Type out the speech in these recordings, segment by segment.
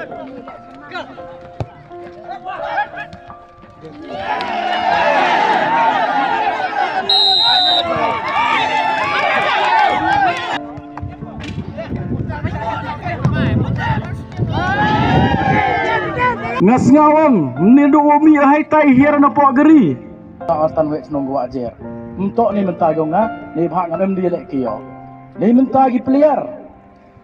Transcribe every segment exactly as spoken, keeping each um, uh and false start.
Nga sngew ong, ne du u mih hai tai hiar na pok gari. Nga tan wek snong gwa jer. Mtok ni mynta jong nga, ni bha ngam em di lek kio. Ni mynta ki player.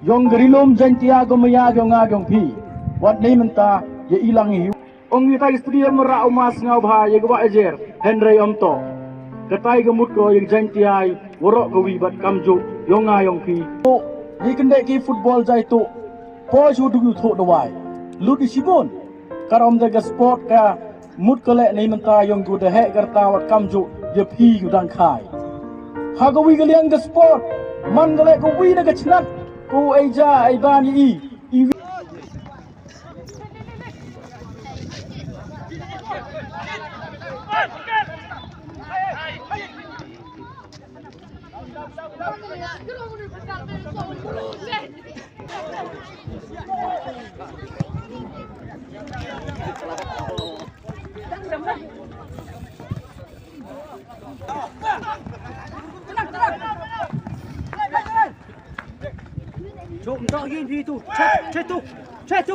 Yong gari lum Jaintia gom ya jong nga jong phi. Wat ni mynta, ya ilang hi. Ong ïa tai stadium ra u mas ngau bha ïa ka ba ejer, hynrei ym to. Katai ka mut ko ïa ka Jaintia, warok ka wi bad kamjooh, yong nga yong phi. To, ïa kynde ki football jai to. Poi shu du yu thok dawai. Lut ïa shibun. Karom da ka sport ka mut ko leh ni mynta yong ku da heh karta wat kamjooh ïa phi ku dang khai. Ha ka wi ka liang ka sport. Man ka leh ka wi na ka chnat. Ku ei ja ei ban ïa i. I wi. Chụp, chụp, yun, yun, tu. Chụp, chụp, tu. Chụp, tu.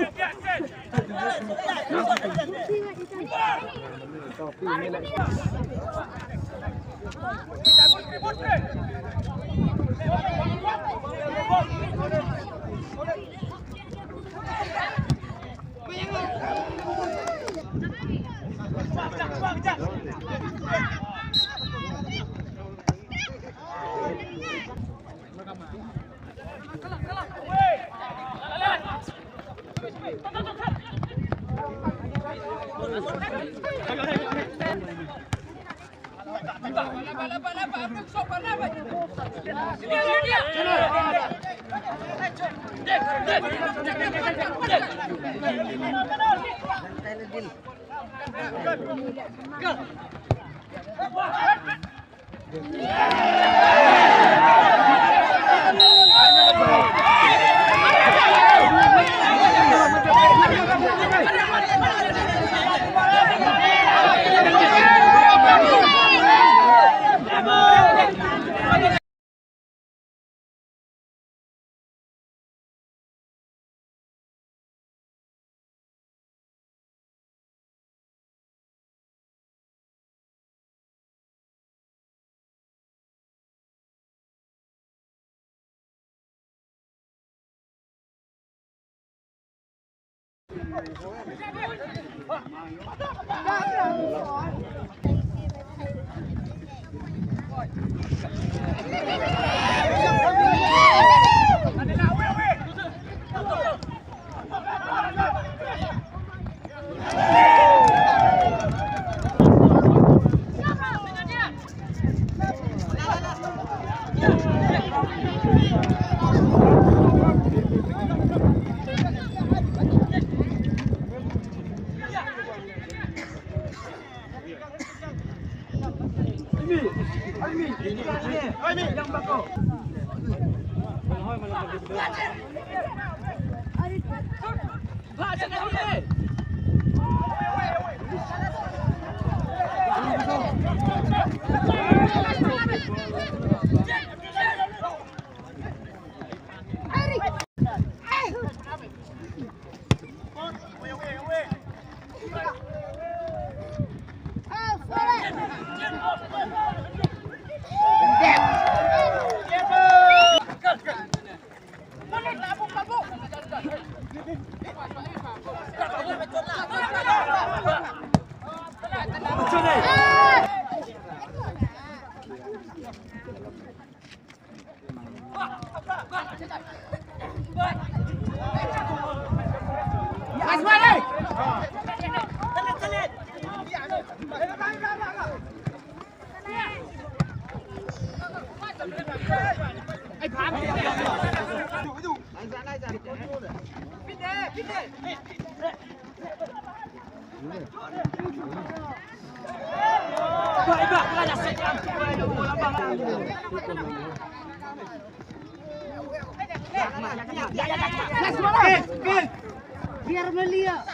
Biar melihat.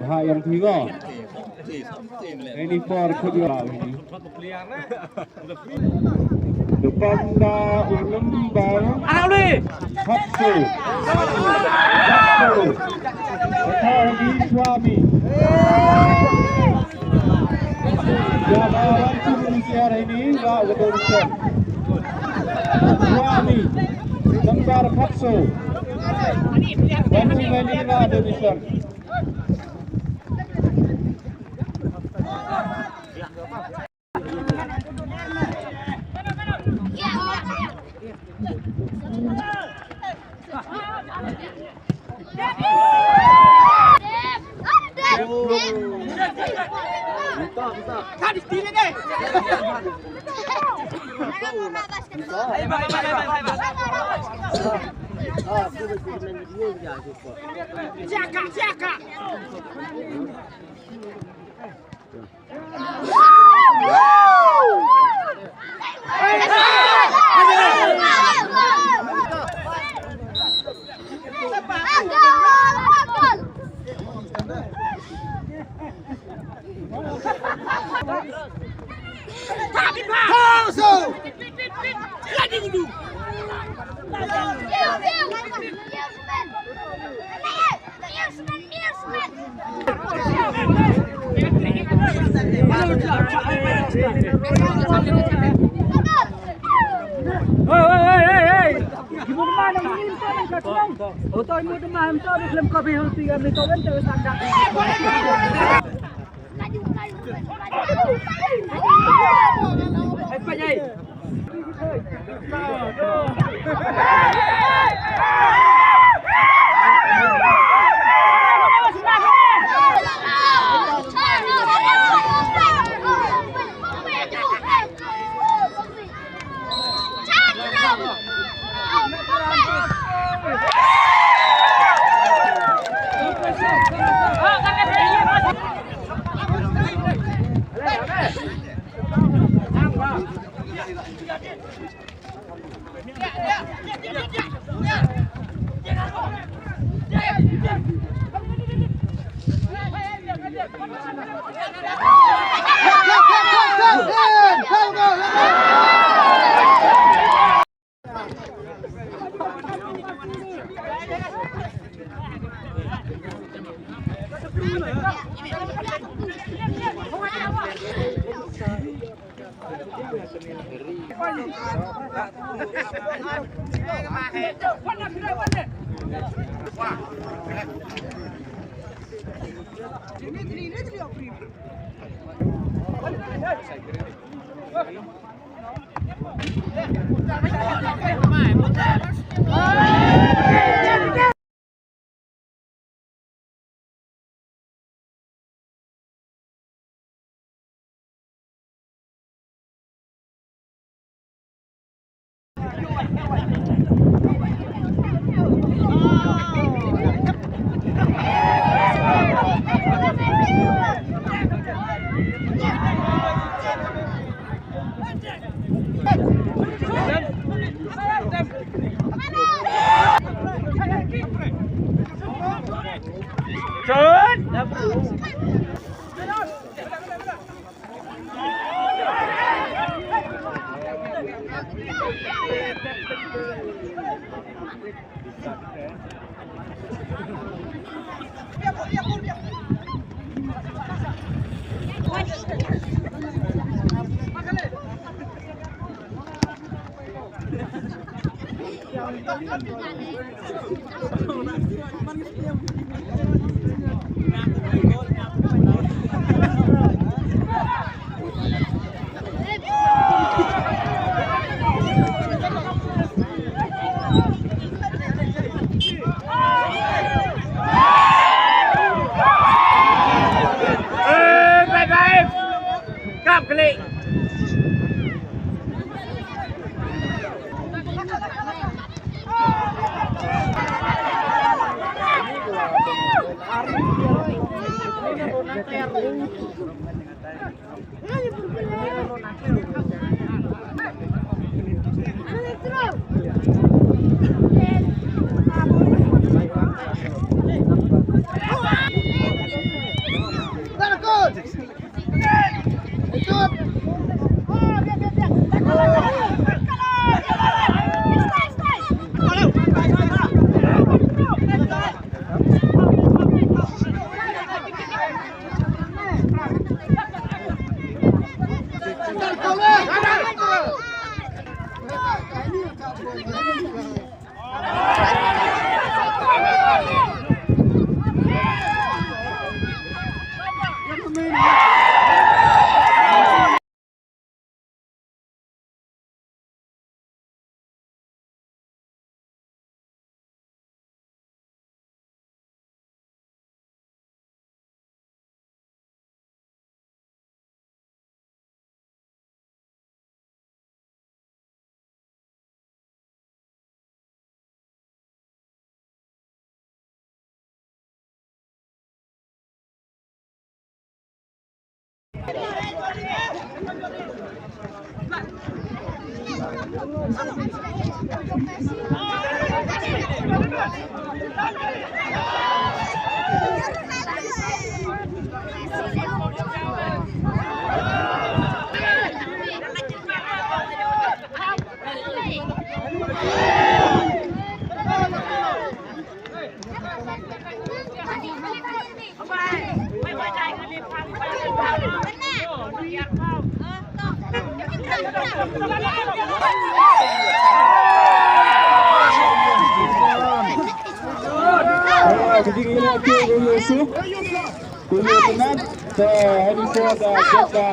Bha ïa phi ngo. Any for could you allow him? The panda ulemba. Arali. Hapsu. Hapsu. Kata di suami. Jaba wantu siar ini la betul. Suami. Lembar hapsu. Wantu ini la ada mission. Siaka, siaka. Hei, hei, hei, hei, hei. Ki mut ma nang ni to nang ka tong. O to mut ma em to ni klem ko bi hu ti am ni to kan te sa ka. Hei, pa jai. Te hynrei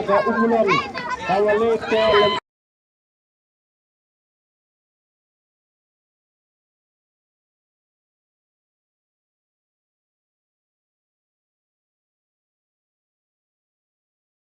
ka umlong ka la leit, te lem